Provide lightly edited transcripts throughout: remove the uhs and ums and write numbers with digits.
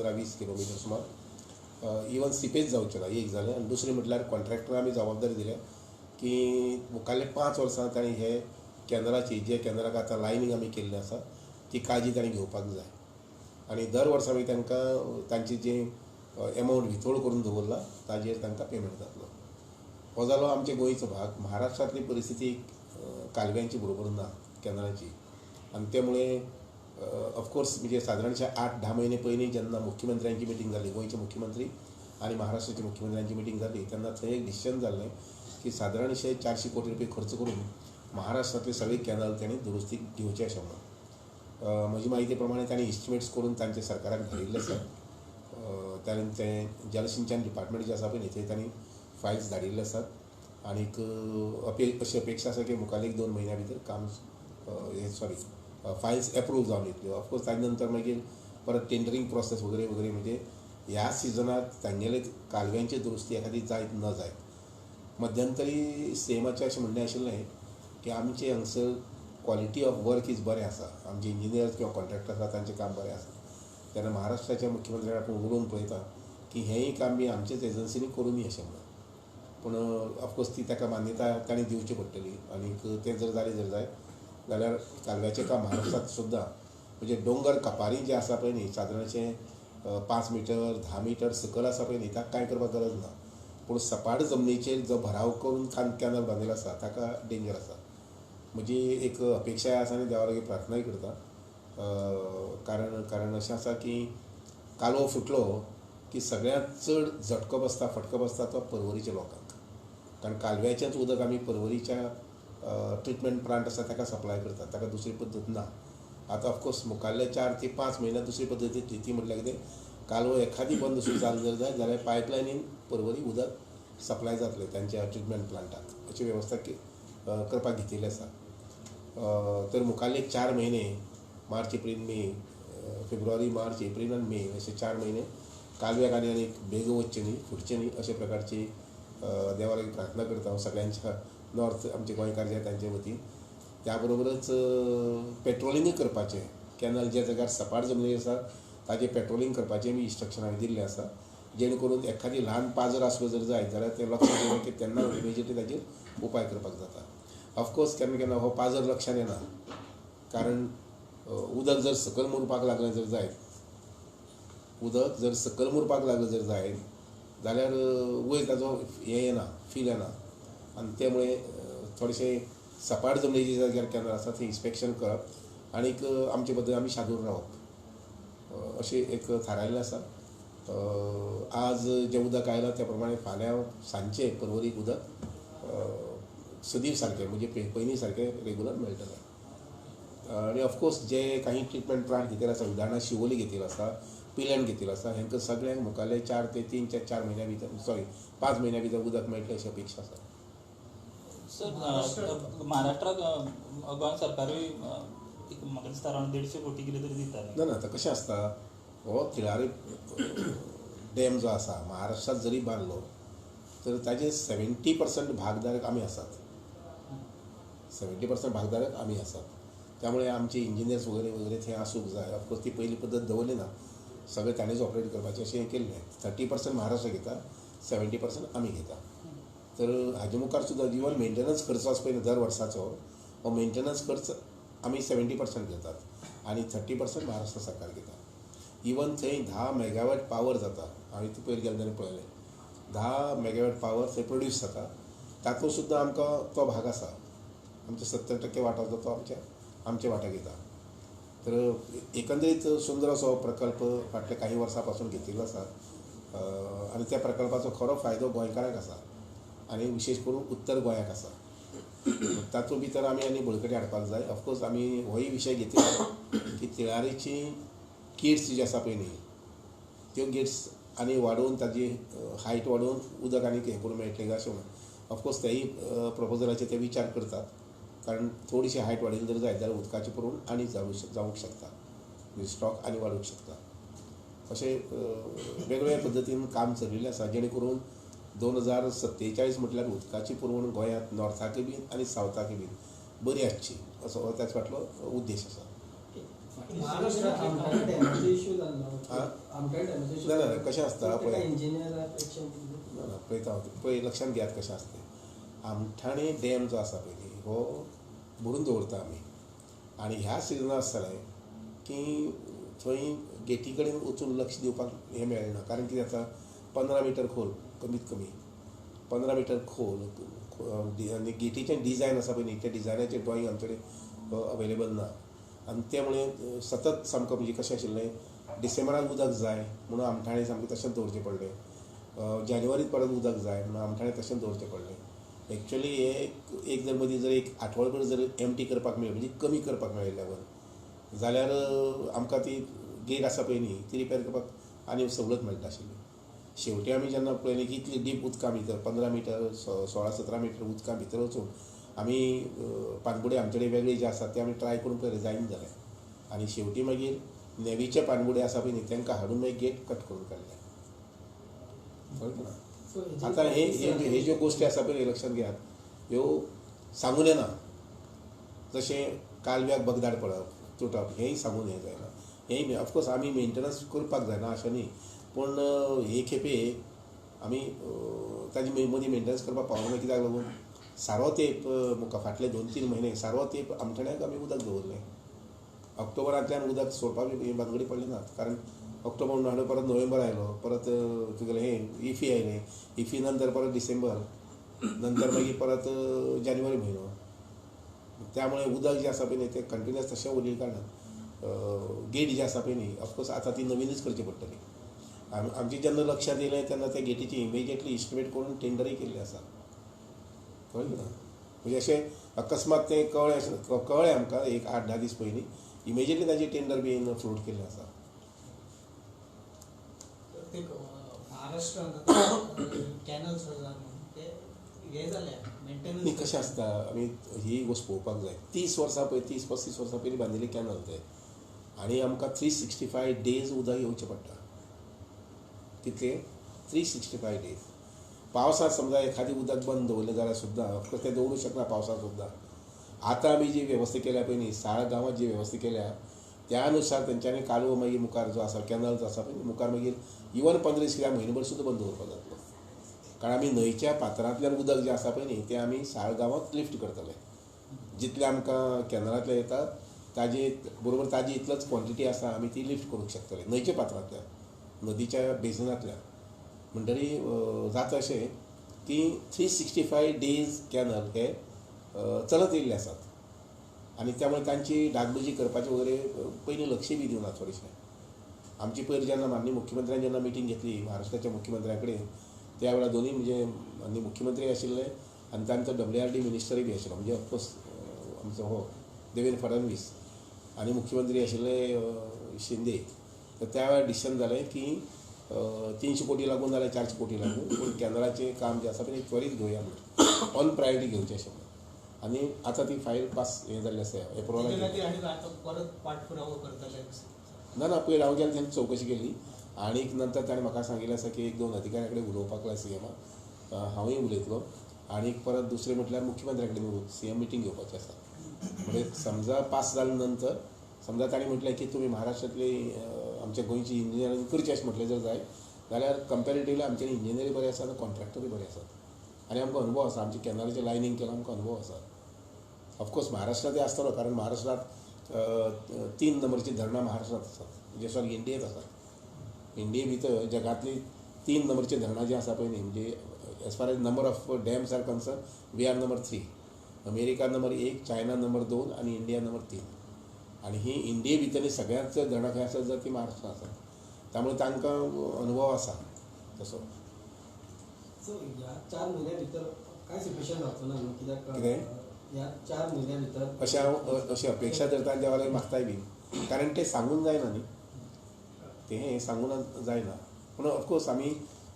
15-20 kilometre सुमार even seepage जावचें ना, एक जालें. आनी दुसरें म्हटल्यार कॉन्ट्रॅक्टराक आमी जबाबदारी दिल्या की मुखाल्ले 5 वर्सां तांणी हे कॅनलाची, जे कॅनलाक आतां लायनींग आमी केल्लें आसा ती काळजी तांणी घेवपाक जाय. आनी दर वर्सा मागीर तांकां तांची जी एमावंट वितोळ करून दवरला ताजेर तांकां पेमेंट जातलो. हो जालो आमच्या गोंयचो भाग. महाराष्ट्रांतली परिस्थिती कालव्यांची बरोबर ना, कॅनलाची. आनी त्यामुळे ऑफकोर्स म्हणजे सादारणशे 8-10 म्हयने पयलीं जेन्ना मुख्यमंत्र्यांची मिटींग जाली, गोंयचे मुख्यमंत्री आनी महाराष्ट्राचे मुख्यमंत्र्यांची मिटींग जाली, तेन्ना थंय एक डिसिजन जाल्लें की सादारणशे 400 कोटी रुपये खर्च करून महाराष्ट्रांतले सगळे कॅनल तांणी दुरुस्तीक घेवचे अशें म्हणून. म्हजी म्हायती प्रमाणे तांणी इस्टिमेट्स करून तांचे सरकाराक धाडिल्ले आसात. तांणी तें जलसिंचन डिपार्टमेंट जें आसा पळय न्ही थंय तांणी फायल्स धाडिल्ले आसात. आनीक अशी अपेक्षा आसा की मुखार 1-2 म्हयन्या भितर काम हे सॉरी फायल्स एप्रूव जावन येतल्यो. ऑफकोर्स ताजे नंतर मागीर परत टेंडरींग प्रोसेस वगैरे वगैरे, म्हणजे ह्या सिजनाक तांगेले कालव्यांची दुरुस्ती एखादी जायत न जायत. मध्यंतरी सीएमाचें अशें म्हणणें आशिल्लें की आमचे हांगसर क्वॉलिटी ऑफ वर्क is बरें आसा, आमचे इंजिनियर्स किंवा कॉन्ट्रॅक्टर आसा तांचें काम बरें आसा. तेन्ना महाराष्ट्राच्या मुख्यमंत्र्याक आपूण उलोवन पळयता की हेंय काम बी आमचेच एजन्सीनी करूं न्ही अशें म्हणून. पूण ऑफकोर्स ती ताका मान्यताय तांणी दिवची पडटली. आनीक तें जर जालें जर जायत जाल्यार कालव्याचें काम महाराष्ट्रांत सुद्दां म्हणजे दोंगर कपारी जे आसा पळय न्ही सादारणशें 5 मिटर 10 मिटर सकयल आसा पळय न्ही ताका कांय करपाक गरज ना. पूण सपाट जमनीचेर जो भराव करून कॅनल बांदिल्लो आसा ताका डेंजर आसा. म्हजी एक अपेक्षा आसा आनी देवा लागीं प्रार्थनाय करता. कारण कारण अशें आसा की कालवो फुटलो की सगळ्यांत चड झटको बसता, फटको बसता तो पर्वरीच्या लोकांक. कारण कालव्याचेंच उदक आमी पर्वरीच्या ट्रिटमेंट प्लांट आसा ताका सप्लाय करतात, ताका दुसरी पद्दत ना. आतां ऑफकोर्स मुखाल्ले 4 ते 5 म्हयन्यात दुसरी पद्दत येतली, ती म्हटल्यार कितें कालवो एखादी बंद जाल जर जायत जाल्यार पायपलायनीन पर्वरी उदक सप्लाय जातलें तांच्या ट्रिटमेंट प्लांटाक, अशी वेवस्था करपाक घेतिल्ली आसा. तर मुखाल्ले 4 म्हयने मार्च एप्रील मे, फेब्रुवारी मार्च एप्रील आनी मे अशे 4 म्हयने कालव्याक आनी आनीक बेगो वचचें न्ही, फुटचें न्ही अशे प्रकारची देवा लागीं प्रार्थना करता हांव सगळ्यांच्या नॉर्थ आमचे गोंयकार जे तांचे वतीन. त्या बरोबरच पेट्रोलिंगूय करपाचें, कॅनल ज्या जाग्यार सपाट जमनी आसा ताजें पेट्रोलिंग करपाचें बी इन्स्ट्रक्शन हांवें दिल्लें आसा, जेणे करून एखादी ल्हान पाजर आसलो जर जायत जाल्यार तें लक्षांत येयलें की तेन्ना इमिजिएटली ताजेर उपाय करपाक जाता. ऑफकोर्स केन्ना केन्ना हो पाजर लक्षांत येना, कारण उदक जर सकयल मुरपाक लागलें जर जायत, उदक जर सकयल मुरपाक लागलें जर जायत जाल्यार वयर ताजो हें येना, फील येना. आनी त्यामुळे थोडेशें सपाट जमनीच्या जाग्यार कॅनल आसा थंय इन्स्पेक्शन करप आनीक आमचे बद्दल आमी शादूर रावप अशें एक थारायल्लें आसा. आज जें उदक आयलां त्या प्रमाणे फाल्यां सांजचें पर्वरीक उदक सदीं सारकें म्हणजे पयलीं सारकें रेगुलर मेळटलें. आनी ऑफकोर्स जे काही ट्रिटमेंट प्लांट घेतिल्ले आसा, उदाहरणार्थ शिवोली घेतिल्लो आसा, पिल्यान घेतिल्लो आसा, हेंकां सगळ्यांक मुखाल्ले 4 ते 3 ते 4 म्हयन्या भितर सॉरी 5 म्हयन्या भितर उदक मेळटलें अशी अपेक्षा आसा. सर, महाराष्ट्राक गोंय सरकारूय एक म्हाका दिसता अरावंड 150 कोटी कितें तरी दिता. ना ना, आतां कशें आसता, हो तिळारी डॅम जो आसा महाराष्ट्रांत जरी बांदलो तर ताजे 70% भागधारक आमी आसात, 70% भागधारक आमी आसात. त्यामुळे आमचे इंजिनियर्स वगैरे वगैरे थंय आसूंक जाय. ऑफकोर्स ती पयली पद्दत दवरली ना, सगळें ताणेंच ऑपरेट करपाचें अशें हें केल्लें. 30% महाराष्ट्र घेता, 70% आमी घेता. तर हाजे मुखार सुद्दां इवन मेंटेनन्स खर्च आसा पळय दर वर्साचो, हो मेंटेनन्स खर्च आमी 70% घेतात आनी 30% महाराष्ट्र सरकार घेता. इवन थंय 10 मेगावॅट पावर जाता, हांवें ती पयर गेलें तेन्ना पळयलें, 10 मेगावॅट पावर थंय प्रोड्यूस जाता, तातूंत सुद्दां आमकां तो भाग आसा, आमचो 70% वांटो जो तो आमच्या वांट्याक येता. तर एकंदरीत सुंदर असो प्रकल्प फाटल्या काही वर्सां पासून घेतिल्लो आसा आनी त्या प्रकल्पाचो खरो फायदो गोंयकारांक आसा आनी विशेश करून उत्तर गोंयाक आसा. तातूंत भितर आमी आनी बळकटी हाडपाक जाय. ऑफकोर्स आमी होय विशय घेतिल्लो की तिळारीची गेट्स जी आसा पळय न्ही त्यो गेट्स आनी वाडोवन ताजी हायट वाडोवन उदक आनी हें करूंक मेळटलें काय अशें म्हणून. ऑफकोर्स तेय प्रपोजलाचेर ते विचार करतात, कारण थोडीशी हायट वाडयली जर जायत जाल्यार उदकाचें पुरवण आनी जावंक शकता, म्हणजे स्टॉक आनी वाडूंक शकता. अशें वेगवेगळ्या पद्दतीन काम चलिल्लें आसा, जेणे करून 2047 म्हटल्यार उदकाची पुरवण गोंयांत नॉर्थाकय बीन आनी सावथाकय बीन बरी आसची असो हो त्याच फाटलो उद्देश आसा. ना ना कशें आसता पळय, ना ना पळयता पळय लक्षांत घेयात कशें आसता. आमठाणे डॅम जो आसा पळय हो भरून दवरता आमी, आनी ह्या सिजनार आसतालें की थंय गेटी कडेन वचून लक्ष दिवपाक हें मेळना, कारण कितें जाता 15 मिटर खोल, कमीत कमी 15 मिटर खोल आनी गेटीचें डिजायन आसा पळय न्ही, त्या डिजायनाचें ड्रॉइंग आमचे कडेन अवेलेबल ना. आनी त्यामुळे सतत सामको म्हणजे कशें आशिल्लें, डिसेंबरान उदक जाय म्हणून आमठाणे सामकें तशेंच दवरचें पडलें, जानेवारीत परत उदक जाय म्हणून आमठाणे तशेंच दवरचें पडलें. एक्चुअली हे एक जर मदीं जर एक आठवडभर जर एमटी करपाक मेळ्ळें, म्हणजे कमी करपाक मेळ्ळें लेवल, जाल्यार आमकां ती गेट आसा पळय न्ही ती रिपेर करपाक आनी सवलत मेळटा आशिल्ली. शेवटी आमी जेन्ना पळयलें की इतली डीप उदकां भितर 15 मिटर 16-17 मिटर उदकां भितर वचून आमी पानबुडे आमचे कडेन वेगळे जे आसात ते आमी ट्राय करून पळयले, जायना जालें. आनी शेवटी मागीर नेवीचे पानबुडे आसा पळय न्ही तांकां हाडून मागीर गेट कट करून काडले. कळ्ळें ना? आतां हे हे ज्यो गोश्टी आसा पळय लक्षांत घेयात, ह्यो सांगून येना. जशें कालव्याक बगदाड पडप तुटप हेंय सांगून हें जायना, हेंय ऑफकोर्स आमी मेंटेनन्स करपाक जायना अशें न्ही, पूण हे खेपे आमी ताजी मदीं मेंटेनन्स करपाक पावना. कित्याक लागून सारो तेंप मुखार फाटले 2-3 म्हयने सारो तेंप आमठाण्याक आमी उदक दवरलें. ऑक्टोबरांतल्यान उदक सोडपाक भानगडी पडली ना, कारण ऑक्टोबर म्हणून परत नोव्हेंबर आयलो, परत तुगेलें हें इफी आयलें, इफी नंतर परत डिसेंबर, नंतर मागीर परत जानेवारी म्हयनो. त्यामुळे उदक जें आसा पळय न्ही तें कंटिन्युअस तशें उरिल्ल्या कारणान गेट जी आसा पळय न्ही ऑफकोर्स आतां ती नवीनच करची पडटली. आमची जेन्ना लक्षांत येयलें तेन्ना त्या गेटीची इमिजिएटली इस्टिमेट करून टेंडरूय केल्लें आसा. कळ्ळें ना? म्हणजे अशें अकस्मात तें कळ्ळें कळ्ळें आमकां एक 8-10 दीस पयलीं, इमिजिएटली ताजी टेंडर बीन फ्लोट केल्लें आसा. ते महाराष्ट्रांत कॅनल्स ते हे जाले मेंटेनन्स कशें आसता, आमी ही गोश्ट पळोवपाक जाय. 30 वर्सां पळय, 30-35 वर्सां पयलीं बांदिल्ले कॅनल ते, आनी आमकां 365 डेज उदक येवचें पडटा. कितले? 365 डेज. पावसांत समजा एखादी उदक बंद दवरलें जाल्यार सुद्दां ऑफकोर्स तें दवरूंक शकना पावसांत सुद्दां. आतां आमी जी वेवस्था केल्या पळय न्ही, साळ गांवांत जी वेवस्था केल्या त्या अनुसार तेंच्यांनी कालवो मागीर मुखार जो आसा कॅनल जो आसा पळय मुखार मागीर इवन 15 दीस कित्याक म्हयनोभर सुद्दां बंद दवरपाक जातलो, कारण आमी न्हंयच्या पात्रांतल्यान उदक जें आसा पळय न्ही तें आमी साळ गांवांत लिफ्ट करतले. जितलें आमकां कॅनलांतल्यान येता ताजे बरोबर ताजी इतलोच क्वॉन्टिटी आसा आमी ती लिफ्ट करूंक शकतले न्हंयच्या पात्रांतल्यान, नदीच्या बेजनांतल्यान. म्हणटरी जाता अशें की 365 डेज कॅनल हे चलत येयल्ले आसात आनी त्यामुळे तांची डागडुजी करपाची वगैरे पयलीं लक्ष बी दिवना थोडेशें. आमची पयर जेन्ना माननीय मुख्यमंत्र्यान जेन्ना मिटींग घेतली महाराष्ट्राच्या मुख्यमंत्र्या कडेन, त्या वेळार दोनूय म्हणजे माननीय मुख्यमंत्री आशिल्ले आनी तांचो WRD मिनिस्टरूय बी आशिल्लो, म्हणजे ऑफकोर्स आमचो हो देवेंद्र फडणवीस आनी मुख्यमंत्री आशिल्ले शिंदे. तर त्या वेळार डिसिजन जालें की 300 कोटी लागून जाल्यार 400 कोटी लागून, पूण कॅनलाचें काम जें आसा पळय त्वरीत घेवया म्हणून, ऑन प्रायोरिटी घेवचें अशें म्हणून. आनी आतां ती फायल पास हें जाल्ली आसा एप्रुवल. ना ना पयर हांव गेलें तेंची चवकशी केली आनी नंतर ताणें म्हाका सांगिल्लें आसा की 1-2 अधिकाऱ्यां कडेन उलोवपाक लाय सीएमाक, हांवूय उलयतलो. आनी परत दुसरें म्हटल्यार मुख्यमंत्र्या कडेन सीएम मिटींग घेवपाची आसा. म्हणजे समजा पास जाल्या नंतर समजा ताणें म्हटलें की तुमी महाराष्ट्रांतली आमच्या गोंयची इंजिनियरींग करची अशें म्हटलें जर जाय जाल्यार कंपेरेटिवली आमचे इंजिनियरूय बरे आसा आनी कॉन्ट्रॅक्टरूय बरे आसात आनी आमकां अनुभव आसा, आमचे कॅनलाचें लायनींग केलां, आमकां अनुभव आसा. ऑफकोर्स महाराष्ट्रांतय आसतलो, कारण महाराष्ट्रांत 3 नंबरचीं धरणां महाराष्ट्रांत आसात, म्हणजे सॉरी इंडियेंत आसात. इंडिये भितर जगांतली 3 नंबरचीं धरणां जीं आसा पळय न्ही, म्हणजे as far as number of dams are concern we are number 3, America number 1, China number 2 आनी इंडिया नंबर 3. आनी ही इंडिये भितर सगळ्यांत चड धरणां खंय आसात जर ती महाराष्ट्रांत आसात, त्यामुळे तांकां अनुभव आसा तसो. सो ह्या 4 म्हयन्या भितर कांय सिच्युएशन जावचो ना न्हू, कित्याक ह्या 4 म्हयन्या भितर अशें हांव अशी अपेक्षा धरता आनी देवा लागीं मागताय बी, कारण तें सांगून जायना न्ही, तें सांगून जायना. पूण ऑफकोर्स आमी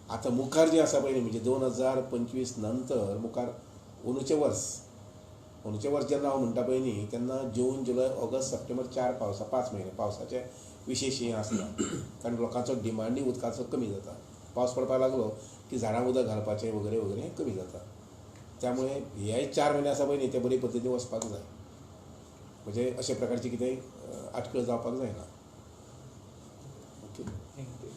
आतां मुखार जें आसा पळय न्ही, म्हणजे 2025 नंतर मुखार अंदूचें वर्स, अंदूचें वर्स जेन्ना हांव म्हणटा पळय न्ही तेन्ना जून, जुलय, ऑगस्ट, सप्टेंबर 4 पावसा 5 म्हयने पावसाचे विशेश हें आसता, कारण लोकांचो डिमांडूय उदकाचो कमी जाता. पावस पडपाक लागलो की झाडांक उदक घालपाचें वगैरे वगैरे हें कमी जाता. त्यामुळे हे 4 म्हयने आसा पळय न्ही ते बरे पद्दतीन वचपाक जाय. म्हणजे अशे प्रकारची कितेंय आटकळ जावपाक जायना. Okay, thank you.